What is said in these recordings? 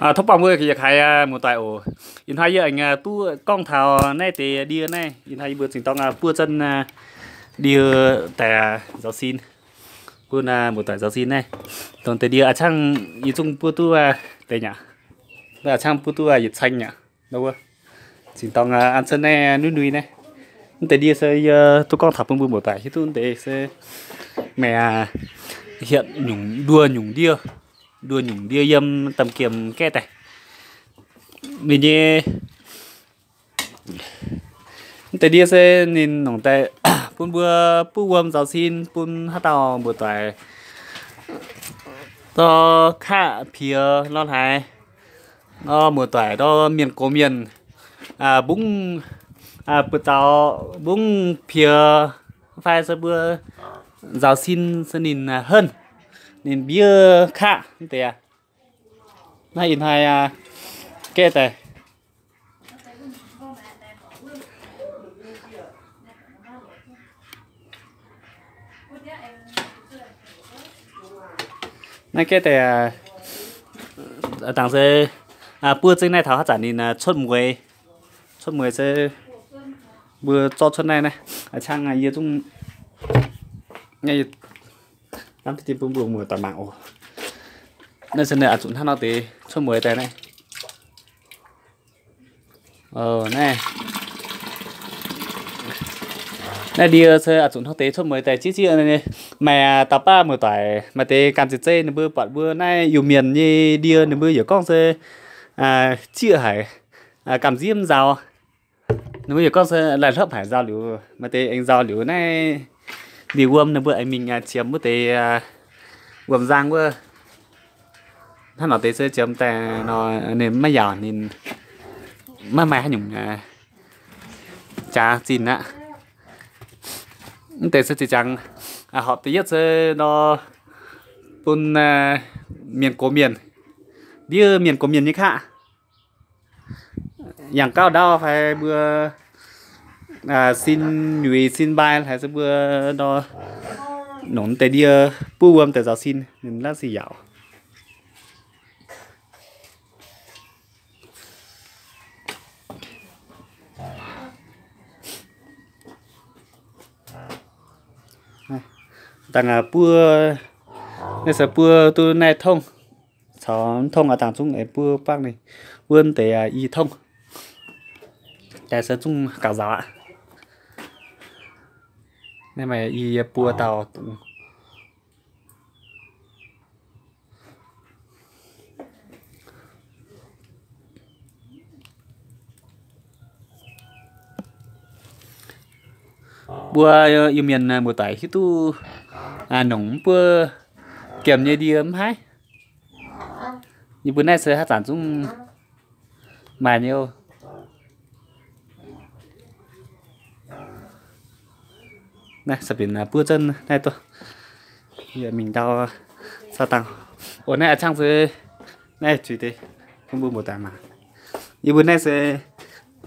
Tov buangh mbuo yietc kaaix muoz-doic oc. Ih hnoi yie aengx duqv gorngv taux naaiv deix ndie naaiv. Ih hnoi yie mbuo zinh dorng buov zunv ndie daaih nzaaux sin bun muoz-doic nzaaux sin naaiv. Dongh deix ndie a'ciangv yie zungv buov duqv deix nyaqc, a'ciangv buov duqv yietc caeng nyaqc. Zinh dorng an zunv naaiv nuiv nui naaiv. Mv deix ndie se yie duqv gorngv taux bun mbuo muoz-doic hiuv duqv deix se maaih hietc nyungc nduoh nyungc ndie, nduoh nyungc ndie yiem domh giemh gaeqv daaih. Ninh nyei mv deix ndie se ninh nongc daaih bun mbuo buov wuom nzaaux sin bun haaix dauh muoz-doic dorh kaqv piex lorz hlaaix, muoz-doic dorh mienh gox mienh, mbungv, buoz-zaux mbungv piex fai se mbuo nzaaux sin se ninh henv, ninh mbiev kaqv mv deix. Naaiv ih hnoi gaeqv daaih Naaiv gaeqv daaih dangc se buov zengv naaiv taux haaix zanc ninh cuotv mueiz, cuotv mueiz se mbuo zorqv cuotv naaiv naaiv. A'ciangv yie zungv hnamv duqv dien bun mbuo muoz-doic mangc oc. Naaiv se naaiv oix zuqc hnangv nor deix cuotv mueiz daaih naaiv. Naaiv, naaiv ndie se oix zuqc hnangv deix cuotv mueiz daaih zieqv zieqv. Maaih dauh baav muoz-doic maaih deix gamh nziex zeiv ninh mbuo buatc mbuo naaiv Iu-Mienh nyei ndie ninh mbuo yaac gorngv se zieqv haic, gamh nziev mv nzaaux. Ninh mbuo yaac gorngv se laih hlopv haic nzaaux liuz, maaih deix aengx nzaaux liuz naaiv ndie wuom ninh mbuo aengx mingh qiemx wuov deix wuom nzang wuov. Hnangv nor deix se qiemx daaih nor ninh maiv yaauc, ninh maiv maaih haaix nyungc jaax zinh aqv. Mv deix se zinh jangx horpc da'yietv se nor bun mienh gox mienh, ndiev mienh gox mienh nyei kaqv. Yangh gauh ndau fai mbuo sin nyuix sin mbai haiz se mbuo nor nongc deix ndie buov wuom daaih nzaaux sin, ninh laatv se yaauc. Dangh buov, naaiv se buov duqv naaiv tongv, caux tongv aqv, dangh zungv buov bangv ninh, buov deix i tongv, daaih se zungv gauh nzaaux aqv. Naaiv maaih i buo dauh dungz. Mbuo Iu-Mienh muoz-doic hiuv duqv nongc mv buov giemh nyei ndie mv haih. Yie mbuo naaiv se haaix zanc zungv maaih nyei oc. Naaiv se benx buov zunv naaiv duqv mingh ndau saau dangh. Oc, naaiv a'ciangv se naaiv zuiz deix bun mbuo muoz-doic mangc. Yie mbuo naaiv se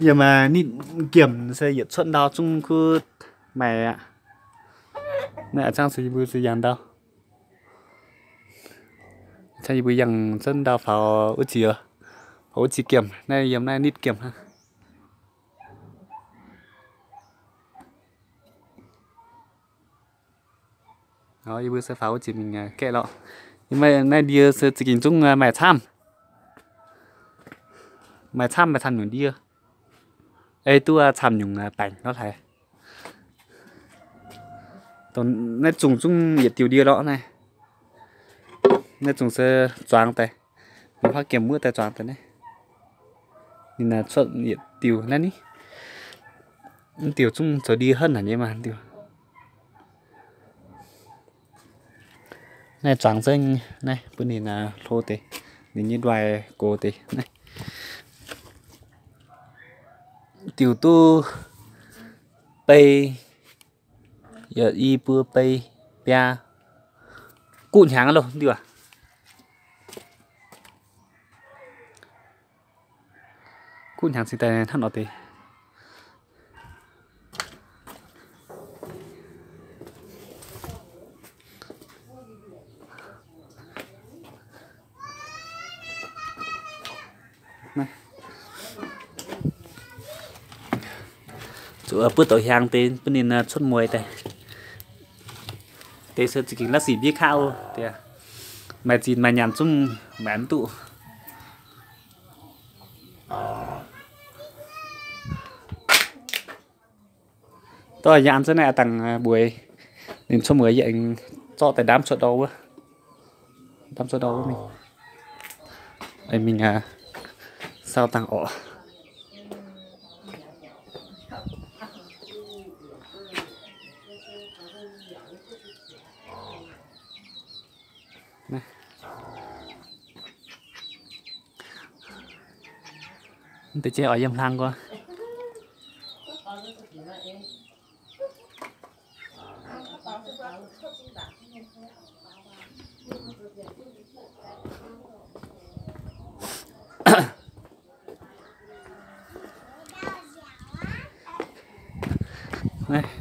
yiem nitv giemh se yietc cuotv ndau zungv kuv maaih aqv. Naaiv a'ciangv se yie mbuo se yangh ndau. A'ciangv yie mbuo yangh zunv ndau faaux wuov ziex, faaux wuov ziex giemh. Naaiv yiem naaiv nitv giemh hnangv. Yie mbuo se faaux wuov ziex mingh gaeqv lorqc. Naaiv ndie se za'gengh zungv maaih camv, maaih camv, maaih camv nyungc ndie. Ei duqv camv nyungc baengc lorqc haic. Dongh naaiv zungh zungv yietc diuh ndie lorqc naaiv. Naaiv zungh se zuangx daaih, mv baac giemh wuov daaih zuangx daaih naaiv. Ninh cuotv yietc diuh naaiv ni. Mv diuh zungv zoux ndie henv haic nyei maah diuh. Naaiv zuangx zengv naaiv bun ninh hlo deix, ninh nyei nduaih gox deix naaiv. Diuh duqv bei, yaac i buo bei biaa, guv hnyangx loh diuh aac. Guv hnyangx cingx daaih hnangv nor deix. Zuqc buov douc hiaangx deix bun ninh cuotv mueiz daaih. Deix se za'gengh la'sic mbienv kaqv oc. Maaih zinh maaih nyaanh zungv maanc duqv. Dorh yie an zunv naaiv dangh mbueix, ninh cuotv mueiz yie aengx zorqv daaih ndaamv cuotv ndau wuov. Ndaamv cuotv ndau wuov mingh. Mingh sau dangh orqc. Deix jienv oix yiem hlang nqoi.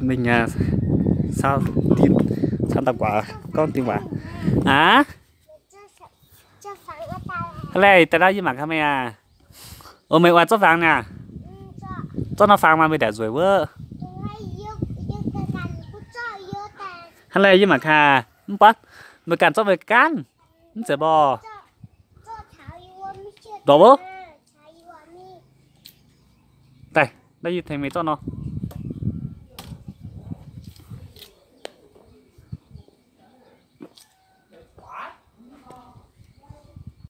Mingh sau dinh, caux dauh guaax gorngv dinh waac. Aav, hnangv laih daaih ndau yie mangc gaax meih aac. Ov, meih oix zorqv fangx niaa? Zorqv nor fangx maaih meih ndaangc nzueic wuov. Hnangv laih yie mangc gaax, mv baac meih ganh zorqv meih ganh, mv zeiz mborqv. Ndortv wuov. Daaih, naaiv yie tengx meih zorqv nor.